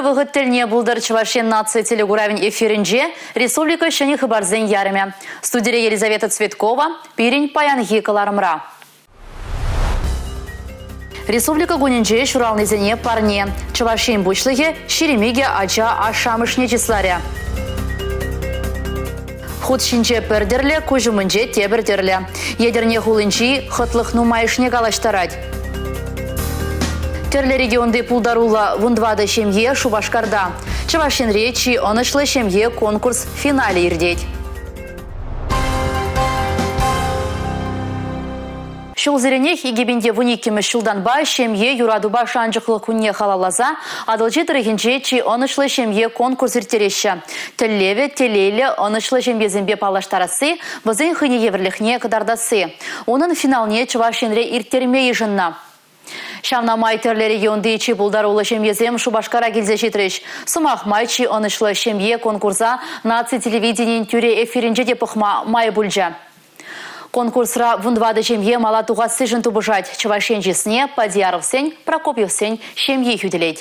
Ырӑ вӑхӑт тӗлне пултӑр Чӑваш Ен наци телекуравӗн эфирӗнче республика ҫӗнӗ хыпарсен ярӑмӗ. Студире Елизавета Цветкова, пирӗн паянхи кӑларӑмра. Республика кунӗнче ҫуралнисене парне. Чӑваш Ен Пуҫлӑхӗ 22 ача ашшӗ-амӑшне чысларӗ. Хут ҫинче пӗр тӗрлӗ, куҫ умӗнче тепӗр тӗрлӗ. Етӗрне хулинчи хӑтлӑх нумайӑшне калаҫтарать. Тӗрлӗ регионти пултаруллӑ 14 ҫемье Шупашкарта. Чӑваш Енре чи ӑнӑҫлӑ ҫемье конкурс финалӗ иртет. Ҫулсеренех 2012-мӗш ҫултанпа ҫемье юратупа шанчӑклӑ кунне халалласа Атӑлҫи тӑрӑхӗнче чи ӑнӑҫлӑ ҫемье конкурс ирттереҫҫӗ. Тӗллевӗ телейлӗ ӑнӑҫлӑ ҫемьесемпе паллаштарасси, вӗсен хӑйне евӗрлӗхне кӑтартасси. Унӑн финалне Чӑваш Енре ирттерме йышӑннӑ. Ҫавна май тӗрлӗ регионти чи пултаруллӑ ҫемьесем Шупашкара килсе ҫитрӗҫ. Сӑмах май, чи ӑнӑҫлӑ ҫемье конкурса наци телевиденийӗн тӳрӗ эфирӗнче те пӑхма май пулчӗ. Конкурсра 14 ҫемье мала тухассишӗн тупӑшать. Чӑваш Ен чысне Падияровсен, Прокопьевсен ҫемйи хӳтӗлет.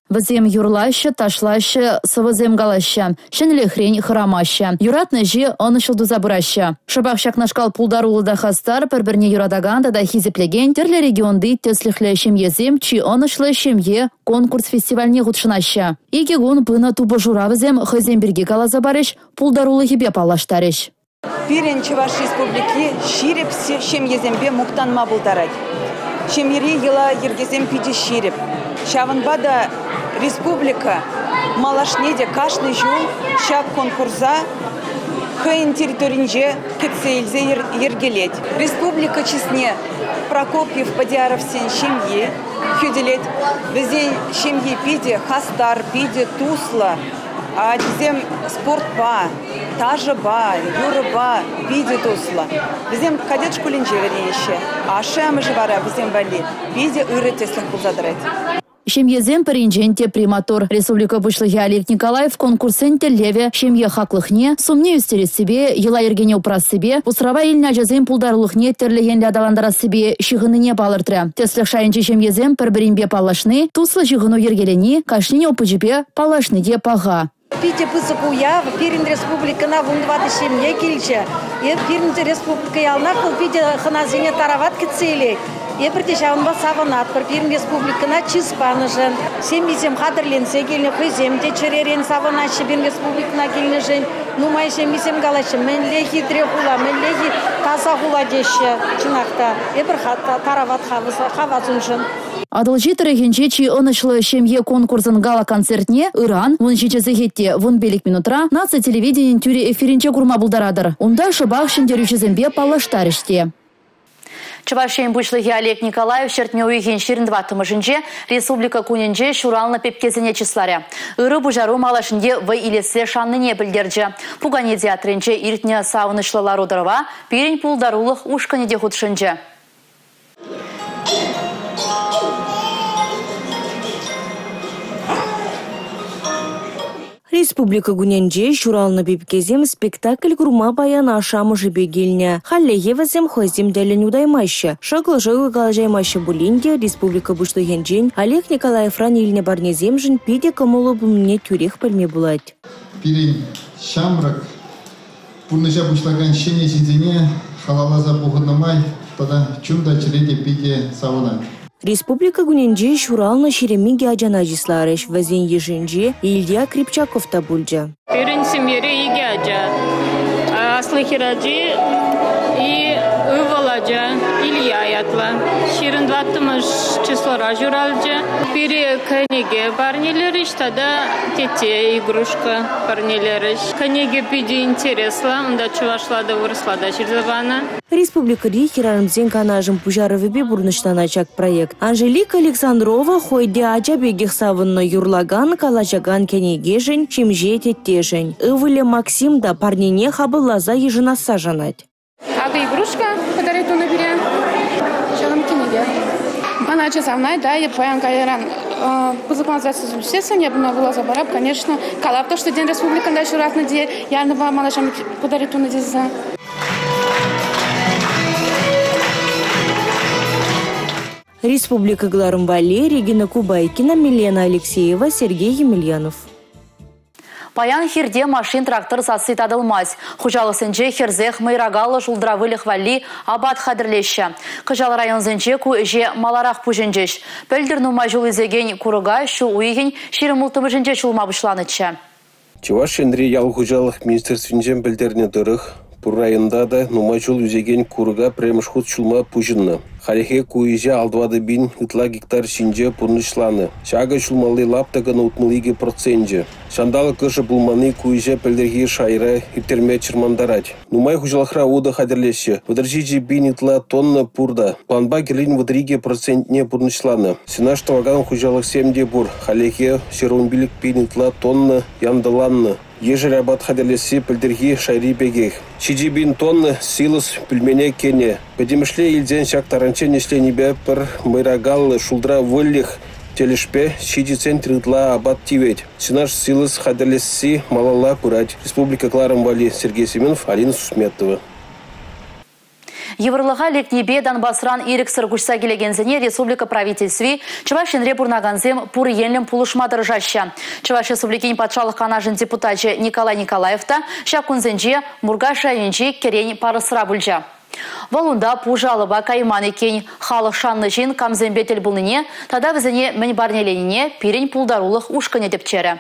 Вӗсем юрлаҫҫӗ, ташлаҫҫӗ, сӑвӑсем калаҫҫӗ. Ҫӗнӗлӗхрен хӑрамаҫҫӗ. Юратнӑ ӗҫе ӑнӑҫлӑ туса пыраҫҫӗ. Шӑпах ҫакнашкал пултаруллӑ та хастар, пӗр-пӗрне юратакан тата хисеплекен тӗрлӗ регионти тӗслӗхлӗ ҫемьесем чи ӑнӑҫлӑ ҫемье конкурс фестивальне хутшӑнаҫҫӗ. Икӗ кун пынӑ тупӑшура вӗсем хӑйсем пирки каласа парӗҫ, пултарулӑхӗпе паллаштарӗҫ. Пирӗн Чӑваш Республики ҫирӗп ҫемьесемпе мухтанма пултарать. Ҫемьери йӑла-йӗркесем питӗ ҫирӗп. Ҫавӑнпа та республика малашне те кашни ҫул ҫак конкурса хӑйӗн территоринче кӗтсе илсе йӗркелет. Республика чысне Прокопьев Падиаровсен ҫемйи хӳтӗлет. Вӗсен ҫемйи питӗ хастар, питӗ туслӑ. Ачисем спортпа, ташӑпа, юрӑпа питӗ туслӑ. Вӗсем кадет шкулӗнче вӗренеҫҫӗ. Ашшӗ-амӑшӗ вара вӗсем валли питӗ ырӑ тӗслӗх пулса тӑрать. Ҫемьесем пӗринчен тепри маттур. Республика Пуҫлӑхӗ Олег Николаев конкурссен тӗллевӗ ҫемье хаклӑхне, сумне ӳстерессипе, йӑла-йӗркене упрассипе, усрава илнӗ ачасен пултарулӑхне тӗрлӗ енлӗ аталантарассипе ҫыхӑннине палӑртрӗ. Тӗслӗх шайӗнчи ҫемьесем пӗр-пӗринпе паллашни, туслӑ ҫыхӑну йӗркелени, кашнин опычӗпе паллашни те паха. Питӗ пысӑк уяв. Пирӗн республикӑна 14 ҫемье килчӗ. Пирӗн республика яланах вӑл питӗ хӑнасене тарават кӗтсе илет. Эпир те ҫавӑнпа савӑнатпӑр. Пирӗн республикӑна чыс панӑшӑн. Ҫемйисем хатӗрленсе килнӗ, хӑйсем те чӗререн савӑнаҫҫӗ пирӗн республикӑна килнӗшӗн. Нумай ҫемйисем калаҫҫӗ, мӗнле хитре хула, мӗнле таса хула теҫҫӗ. Чӑнах та, эпир тарават хавас уншӑн. Атӑлҫи тӑрӑхӗнче чи ӑнӑҫлӑ ҫемье конкурсӑн гала-концертне ыран 17 сехет те 15 минутра наци телевиденийӗн тӳрӗ эфирӗнче курма пултаратӑр. Унта шӑпах ҫӗнтерӳҫӗсемпе паллаштарӗҫ те. Чӑваш Ен Пуҫлӑхӗ Олег Николаев ҫӗртме уйӑхӗн 24-мӗшӗнче Республика кунӗнче ҫуралнӑ пепкесене чысларӗ. Ырӑ пуҫару малашне вӑй илессе шаннине пӗлтерчӗ. Пукане театрӗнче иртнӗ савӑнӑҫлӑ лару-тӑрӑва пирӗн пултарулӑх ушкӑнӗ те хутшӑнчӗ. Республика кунӗнче ҫуралнӑ пепкесем спектакль курма паян ашшӗ-амӑшӗпе килнӗ. Хальлӗхе вӗсем хӑйсем тӗллӗн утаймаҫҫӗ. Шӑкӑл-шӑкӑл калаҫаймаҫҫӗ пулин те республика Пуҫлӑхӗнчен Олег Николаевран илнӗ парнесемшӗн питӗ кӑмӑллӑ пулнине тӳрех пӗлме пулать. Пирӗн ҫамрӑк пурнӑҫа пуҫлакан ҫӗнӗ ҫынсене халалласа пухӑннӑ май тата чун та чӗре те питӗ савӑнать. Республика кунӗнче ҫуралнӑ 22 ачана чысларӗҫ. Вӗсен йышӗнче Илья Крипчаков та пулчӗ. Пирӗн ҫемьере икӗ ача. Аслӑ хӗрачи и ывӑл ача Илья ятлӑ. 24-мӗш числора ҫуралчӗ. Пире кӗнеке парнелерӗҫ тата тетте игрушка парнелерӗҫ. Кӗнеке питӗ интереслӗ. Унта чӑвашла та, вырӑсла та ҫырса панӑ. Республикӑри хӗрарӑмсен канашӗн пуҫарӑвӗпе пурнӑҫланать ҫак проект. Анжелика Александрова хӑй те ача пекех савӑннӑ юрлакан, калаҫакан кӗнекешӗн, ҫемҫе теттешӗн. Ывӑлӗ Максим та парнене хапӑлласа йышӑнасса шанать. Акӑ игрушка подарить тунӑ пире. Ҫавӑн кӗнеке. Ман ача савнать, да, эп паян кайран пысӑкланса ӳссессӗн эп ӑна вуласа парап, конечно. Калап то, что День республикӑнта ҫуратнӑ те, янӑпа мана ҫам подарить тунӑ тесе. Республика кӑларӑм валли Регина Кубайкина, Милена Алексеева, Сергей Емельянов. Паян хирте машин-трактор сасси татӑлмасть. Хуҫалӑхсенче хӗрсех мӑйракаллӑ шултра выльӑх валли апат хатӗрлеҫҫӗ. Кӑҫал районсенче ку ӗҫе маларах пуҫӑнчӗҫ. Пӗлтӗр нумай ҫул ӳсекен курӑка ҫу уйӑхӗн 26-мӗшӗнче ҫулма пуҫланӑччӗ. Чӑваш Енри ял хуҫалӑх министерствинчен пӗлтернӗ тӑрӑх, пур районта та нумай ҫул ӳсекен курӑка пӗрремӗш хут ҫулма пуҫӑннӑ. Хальлӗхе ку ӗҫе 54 000 ытла гектар ҫинче пурнӑҫланӑ. Ҫакӑ ҫулмалли лаптӑкӑн 62%. Ҫанталӑк ӑшӑ пулманни ку ӗҫе пӗлтӗрхи шайра ирттерме чӑрмантарать. Нумай хуҫалӑхра утӑ хатӗрлеҫҫӗ. 37 000 ытла тонна пур та. Планпа кирлин 32% пурнӑҫланӑ. Сенаж тӑвакан хуҫалӑхсем те пур. Хальлӗхе 115 000 ытла тонна янтӑланнӑ. Ешӗл апат хатӗрлесси пӗлтӗрхи шайри пекех. 7 000 тонна силос пӳлмене кӗнӗ. Пӗтӗмӗшле илсен ҫак таранччен ӗҫленипе пӗр мӑйракаллӑ шултра выльӑх тӗлӗшпе 7 центр ытла апат тивет. Сенаж силос хатӗрлесси малалла пырать. Республика кӑларӑм валли Сергей Семенов, Алина Сусметова. Йывӑрлӑха лекнипе Донбасран ирӗксӗр куҫса килекенсене республика правительстви Чӑваш Енре пурӑнакансем пур енлӗн пулӑшма тӑрӑшаҫҫӗ. Чӑваш Республикин патшалӑх канашӗн депутачӗ Николай Николаев та ҫак кунсенче Муркаш районӗнчи Кӗрен Парӑсра пулчӗ. Вӑл унта пушӑ алӑпа кайман иккен. Халӑх шаннӑ ҫын камсемпе тӗл пулнине тата вӗсене мӗн парнеленине пирӗн пултарулӑх ушкӑнӗ тӗпчерӗ.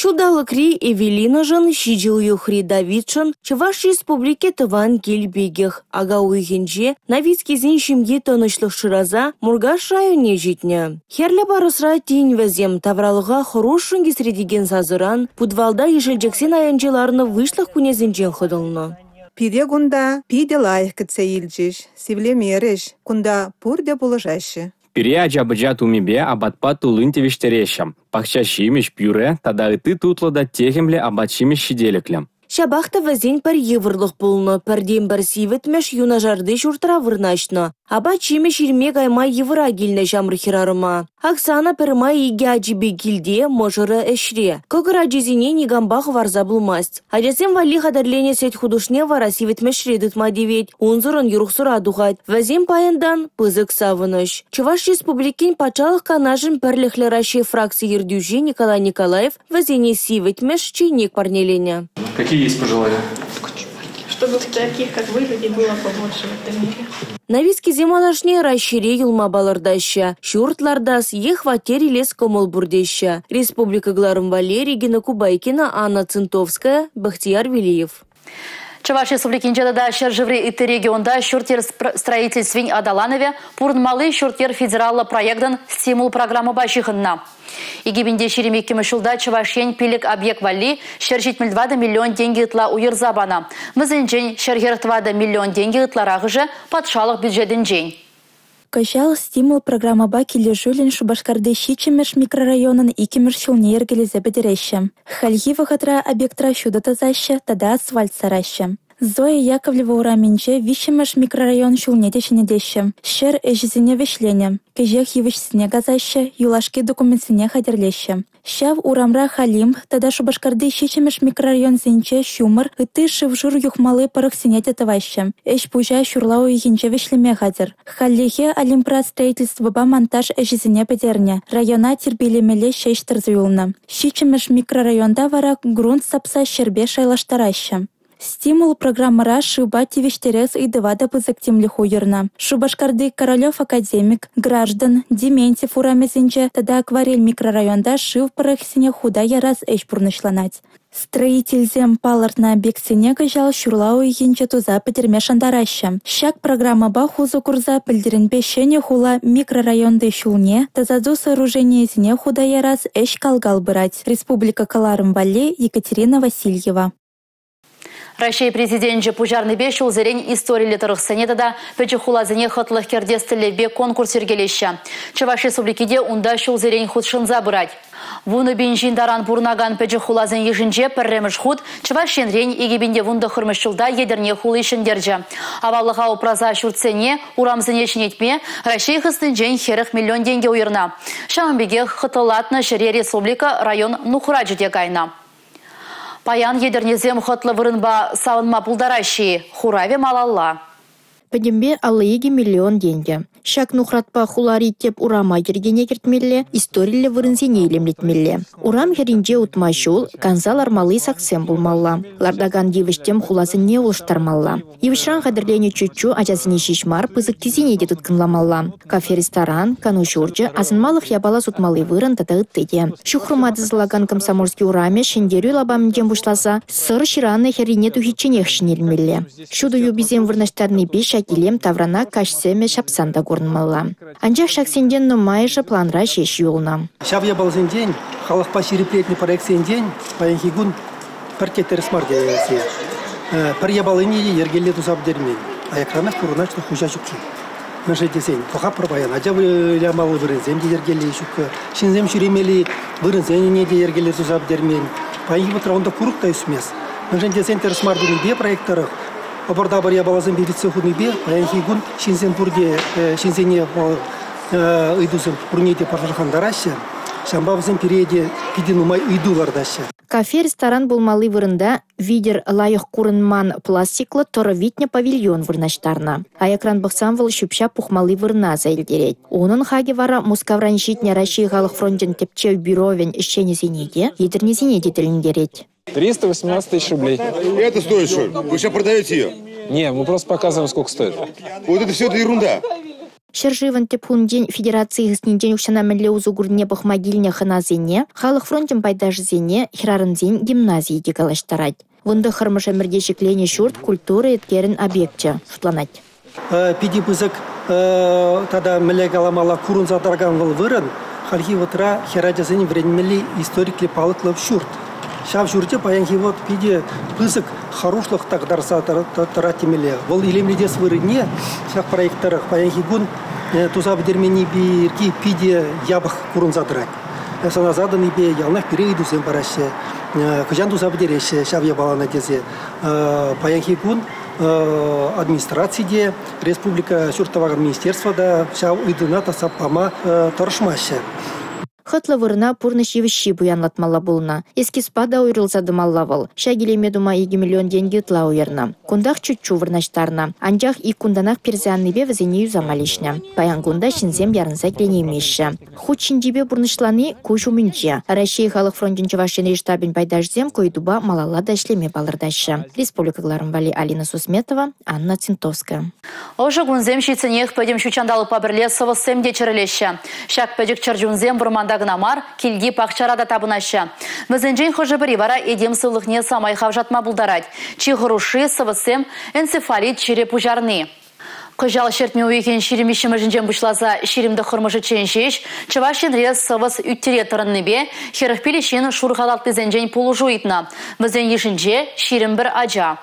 Ҫулталӑкри Эвелинӑшӑн, 7 уйӑхри Давидшӑн Чӑваш Республики тӑван кил пекех. Ака уйӑхӗнче Новицкисен ҫемйи тӑнӑҫлӑх шыраса Муркаш районне ҫитнӗ. Хӗрлӗ парӑсра тин вӗсем тавралӑха хӑрушшӑн кисретекен сасӑран, путвалта ишӗлчӗксен айӗнче ларнӑ выҫлӑх кунӗсенчен хӑтӑлнӑ. Пире кунта питӗ лайӑх кӗтсе илчӗҫ, сивлемерӗҫ. Кунта пурте пулӑшаҫҫӗ. Пире ача-пӑча тумӗпе апатпа туллин тивӗҫтереҫҫӗ. Пахча ҫимӗҫ, пюре тата ытти тутлӑ та техӗмлӗ апат-ҫимӗҫ ҫителӗклӗ. Ҫапах та вӗсен пӗр йывӑрлӑх пулнӑ. Пӗртен-пӗр сивӗтмӗш юнашарти ҫуртра вырнаҫнӑ. Апат-ҫимӗҫ илме кайма йывӑра килнӗ ҫамрӑк хӗрарӑма. Оксана пӗрмай икӗ ачипе килте, мӑшӑрӗ ӗҫре. Кӑкӑр ачисене никампа хӑварса пулмасть. Ачасем валли хатӗрленӗ сӗт хутӑшне вара сивӗтмӗшре тытма тивет. Унсӑрӑн юрӑхсӑра тухать. Вӗсем паянтан пысӑк савӑнӑҫ. Чӑваш Республикин патшалӑх канашӗн Пӗрлӗхлӗ Раҫҫей фракци ертӳҫи Николай Николаев вӗсене сивӗтмӗш чейник парнеленӗ. Какие есть пожелания? Чтобы таких, как вы, людей было побольше в этом мире. Новицкисем малашне Раҫҫейре юлма палӑртаҫҫӗ. Ҫурт лартас е хваттер илес кӑмӑл пур теҫҫӗ. Республика кӑларӑм валли Регина Кубайкина, Анна Цинтовская, Бахтияр Велиев. Чӑваш Республикинче тата ҫӗршыври ытти регионта ҫурт-йӗр строительствин аталанӑвӗ пурӑнмалли ҫурт-йӗр федераллӑ проектӑн стимул программӑпа ҫыхӑннӑ. 2022 ҫулта Чӑваш Ен 5 объект валли 174 миллион тенкӗ ытла уйӑрса панӑ. Вӗсенчен 144 миллион тенкӗ ытларахӑшӗ патшалӑх бюджетӗнчен. Кӑҫал стимул программӑпа килӗшӳллӗн Шупашкарти 7-мӗш микрорайонӑн 2-мӗш ҫулне йӗркелесе пӗтереҫҫӗ. Хальхи вӑхӑтра объектра ҫутӑ тасаҫҫӗ тата асфальт сараҫҫӗ. Зоя Яковлева урамӗнче 3-мӗш микрорайон ҫулне те ҫӗнетеҫҫӗ. Ҫӗр ӗҫӗсене вӗҫленӗ. Кӗҫех йывӑҫсене касаҫҫӗ, юлашки документсене хатӗрлеҫҫӗ. Ҫав урамра Халим тата Шупашкарти 7-мӗш микрорайонсенче ҫумӑр, ытти шыв-шур юхмалли пӑрӑхсене те тӑваҫҫӗ. Ӗҫ-пуҫа ҫурла уйӑхӗнче вӗҫлеме хатӗр. Хальлӗхе Олимпра строительствӑпа монтаж ӗҫӗсене пӗтернӗ. Района тирпейлемелле ҫеҫ тӑрса юлнӑ. 7-мӗш микрорайонта вара грунт сапса ҫӗрпе шайлаштараҫҫӗ. Стимул программӑра шывпа тивӗҫтерес ыйтӑва та пысӑк тимлӗх уйӑрнӑ. Шупашкарти Королев академик, Граждан, Дементьев урамӗсенче тата Акварель микрорайонта шыв пӑрӑхӗсене хута ярас ӗҫ пурнӑҫланать. Строительсем палӑртнӑ объектсене кӑҫал ҫурла уйӑхӗнче туса пӗтерме шантараҫҫӗ. Ҫак программӑпа усӑ курса пӗлтӗренпе Ҫӗнӗ хула микрорайонти ҫулне, тасату сооруженийӗсене хута ярас ӗҫ кал-кал пырать. Республика кӑларӑм валли Екатерина Васильева. Раҫҫей президенчӗ пуҫарнипе ҫулсерен историллӗ тӑрӑхсене тата пӗчӗк хуласене хӑтлӑх кӗртес тӗллевпе конкурс йӗркелеҫҫӗ. Чӑваш Республики те унта ҫулсерен хутшӑнса пырать. 10 000 ҫын таран пурӑнакан пӗчӗк хуласен йышӗнче пӗрремӗш хут Чӑваш Енрен 2019 ҫулта Етӗрне хули ҫӗнтерчӗ. Аваллӑха упраса ҫуртсене, урамсене ҫӗнетме Раҫҫей хыснинчен 40 миллион тенкӗ уйӑрнӑ. Ҫавӑн пекех хӑтлӑлатнӑ ҫӗре республика район нухрачӗ те кайнӑ. Паян Етӗрнесем хӑтлӑ вырӑнпа савӑнма пултараҫҫӗ-и? Хуравӗ малалла. Пӗтӗмпе 52 миллион тенкӗ. Ҫак нухратпа хулари тӗп урама йӗркене кӗртмелле, историллӗ вырӑнсене илемлетмелле. Урам хӗрринче утма ҫул, канса лармалли саксем пулмалла. Лартакан йывӑҫ-тӗм хула сӑнне улӑштармалла. Йывӑҫран хатӗрленӗ чуччу ачасене ҫеҫ мар, пысӑккисене те тыткӑнламалла. Кафе-ресторан, кану ҫурчӗ, асӑнмалӑх япала сутмалли вырӑн тата ытти те. Ҫухрӑма тӑсӑлакан Комсомольски урамӗ Ҫӗнтерӳ лапамӗнчен пуҫласа Сӑр ҫыранӗ хӗррине тухичченех ҫӗнелмелле. Ҫутӑ юписем вырнаҫтарнипе ҫак илем таврана каҫ сӗмӗ ҫапсан та курӑнмалла. Анчах ҫаксенчен нумайӑшӗ планра ҫеҫ юлнӑ. Ҫав япаласенчен, халӑхпа ҫирӗплетнӗ проектсенчен паянхи кун пӗртте тӗрӗс мар теесси. Пӗр япалине те йӗркелле туса пӗтермен. Аякранах курӑнать, что хуҫа ҫукки. Мӗншӗн тесен пӑхатпӑр паян, ача вылямалли вырӑнсем те йӗркеллӗ ҫуккӑ, ҫынсем ҫӳремелли вырӑнсене те йӗркелле туса пӗтермен. Паянхи вӑхӑтра унта курӑк та ӳсмест. Мӗншӗн тесен тӗрӗс мар тунипе проект тӑрӑх ӑпӑр-тапӑр япаласем витсе хунипе паянхи кун ҫынсем пурте ҫынсене ыйтусем пурне те пӑшӑрхантараҫҫӗ. Ҫавӑнпа вӗсем пире те питӗ нумай ыйту лартаҫҫӗ. Кафе-ресторан пулмалли вырӑнта витӗр лайӑх курӑнман пластиклӑ тӑрӑ витнӗ павильон вырнаҫтарнӑ. Аякран пӑхсан вӑл ҫӳп-ҫап пухмалли вырӑна аса илтерет. Унӑн хакӗ вара Мускавран ҫитнӗ Раҫҫей халӑх фрончӗн тӗпчев бюровӗн ӗҫченӗсене те, етӗрнесене те тӗлӗнтерет. 318 тысяч рублей. Это стоит что? Вы сейчас продаете ее? Не, мы просто показываем, сколько стоит. Вот это все это ерунда. Ҫӗршывӑн тӗп хулинчен федераци хыснинчен укҫана мӗнле усӑ курнине пӑхма килнӗ хӑнасене, халӑх фрончӗн пайташӗсене хӗрарӑмсен гимназийӗ те калаҫтарать. 19-мӗш ӗмӗрте ҫӗкленӗ ҫурт культура еткерӗн объекчӗ шутланать. Питӗ пысӑк тата мӗнле каламалла курӑнса тӑракан вӑл вырӑн хальхи вӑхӑтра хӗрачасен вӗренмелли историклӗ палӑклӑ ҫурт. Ҫав ҫурчӗ паянхи вӑхӑт питӗ пысӑк хӑрушлӑх та кӑтартса тӑрать темелле. Вӑл илемлетес вырӑнне ҫак проект тӑрӑх паянхи кун туса пӗтерменни пирки питӗ япӑх курӑнса тӑрать. Сӑнаса тӑнипе яланах пире ыйтусем параҫҫӗ. Хӑҫан туса пӗтереҫҫӗ ҫав япалана тесе. Паянхи кун администраци те, республика ҫурт тӑвакан министерство та ҫав ыйтуна татса пама тӑрӑшмаҫҫӗ. Хӑтлӑ вырӑна пурнӑҫ йывӑҫҫи пуянлатмалла пулнӑ. Эскизпа та уйрӑлса тӑмалла вӑл. Ҫак илеме тума 2 миллион тенкӗ ытла уйӑрнӑ. Кунтах чуччу вырнаҫтарнӑ. Анчах ик кунтанах персе аннипе вӗсене юсама леҫнӗ. Паян кунта ҫынсем ярӑнса киленеймеҫҫӗ. Хут ҫинчипе пурнӑҫлани куҫ умӗнче. Раҫҫей халӑх фрончӗн Чӑваш Енри штабӗн пайташӗсем ку ыйтупа малалла та ӗҫлеме палӑртаҫҫӗ. Республика кӑларӑм валли Алина Сусметова, Анна Цинтовская. Ӑшӑ кунсем ҫитсенех пӗтӗм ҫут ҫанталӑкпа пӗрле сӑвӑссем те чӗрӗлеҫҫӗ. Ҫак пӗчӗк чӗр чунсем вӑрманта кӑна мар, килти пахчара та тапӑнаҫҫӗ. Вӗсенчен хӑшӗ-пӗри вара этем сывлӑхне самай хавшатма пултарать. Чи хӑрушши – сӑвӑссем энцефалит чирӗ пуҫарни. Кӑҫал ҫӗртме уйӑхӗн 23-мӗшӗнчен пуҫласа 29-мӗшӗччен ҫеҫ Чӑваш Енре сӑвӑс ӳт-тире тӑрӑннипе 45 ҫын шур халатлисенчен пулӑшу ыйтнӑ. Вӗсен йышӗнче 21 ача.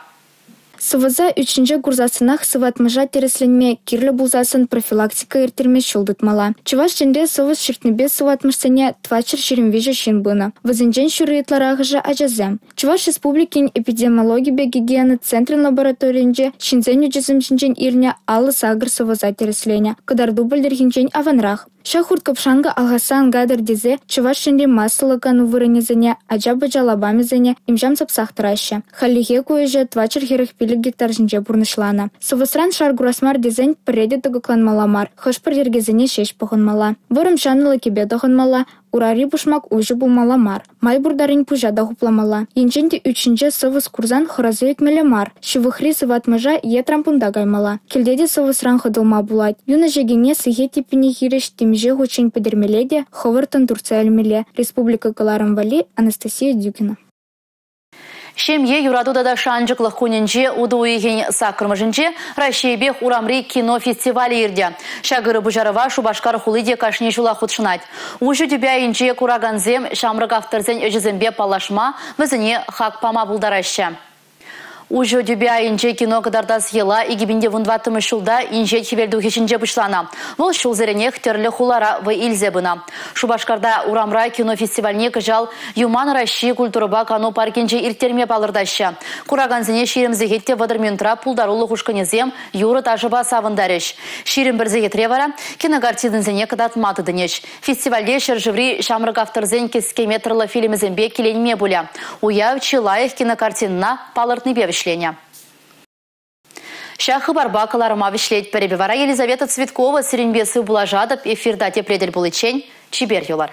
Сӑвӑса ӳт ҫинче курсассӑнах сыватмӑша тӗрӗсленме, кирлӗ пулсассӑн профилактика ирттерме ҫул тытмалла. Чӑваш Енре сӑвӑс ҫыртнипе сыватмӑшсене 423 ҫын пынӑ. Вӗсенчен ҫурри ытларахӑшӗ – ачасем. Чӑваш Республикин эпидемиологипе гигиена центрӗн лабораторийӗнче ҫынсен ӳчӗсем ҫинчен илнӗ 58 сӑвӑса тӗрӗсленӗ. Кӑтарту пӗлтӗрхинчен аванрах. Ҫак хурт-кӑпшанкӑ алхасса ан кайтӑр тесе Чӑваш Енри массӑллӑ кану вырӑнӗсене, ача-пӑча лапамӗсене им-ҫам сапсах тӑраҫҫӗ. Хальлӗхе ку ӗҫе 445 гектар ҫинче пурнӑҫланӑ. Сӑвӑсран шар курас мар тесен пӗрре те тӑкакланмалла мар, хӑш-пӗр йӗркесене ҫеҫ пӑхӑнмалла. Вӑрӑм ҫанӑллӑ кӗпе тӑхӑнмалла, урари пушмак уҫӑ пулмалла мар. Май пур таран пуҫа та хупламалла. Енчен те ӳт ҫинче сӑвӑс курсан хӑраса ӳкмелле мар, ҫывӑхри сыватмӑша е трампунта каймалла. Килте те сӑвӑсран хӑтӑлма пулать. Юн ӗҫекене сехет типпине хирӗҫ темиҫе хутчен пӗтӗрмелле те хӑвӑрттӑн туртса илмелле. Республика кӑларӑм валли Анастасия Дюкина. Ҫемье, юрату тата шанчӑклӑх кунӗнче утӑ уйӑхӗн 8-мӗшӗнче Раҫҫейӗпех урамри кино фестивалӗ иртӗ. Ҫак ырӑ пуҫарӑва Шупашкар хули те кашни ҫулах хутшӑнать. Уҫӑ тӳпе айӗнче куракансем ҫамрӑк авторсен ӗҫӗсемпе паллашма, вӗсене хак пама пултараҫҫӗ. Уҫӑ тӳпе айӗнче кино кӑтартас йӑла 2014 ҫулта Инҫет Хӗвелтухӑҫӗнче пуҫланӑ. Вӑл ҫулсеренех тӗрлӗ хулара вӑй илсе пынӑ. Шупашкарта урамра кино фестивальне кӑҫал Юман ращи культурӑпа кану паркӗнче ирттерме палӑртаҫҫӗ. Куракансене 20 сехет те 30 минутра пултарулӑх ушкӑнӗсем юрӑ-ташӑпа савӑнтарӗҫ. 21 сехетре вара кинокартинӑсене кӑтартма тытӑнӗҫ. Фестивальте ҫӗршыври ҫамрӑк авторсен кӗске метрлӑ фильмӗсемпе киленме пулӗ. Уяв чи лайӑх кинокартинӑна палӑртнипе вӗҫленӗ. Ҫак хыпарпа кӑларӑма вӗҫлетпӗр. Эпӗ вара Елизавета Цветкова сирӗнпе сывпуллашатӑп. Эфирта тепре тӗл пуличчен чипер юлар.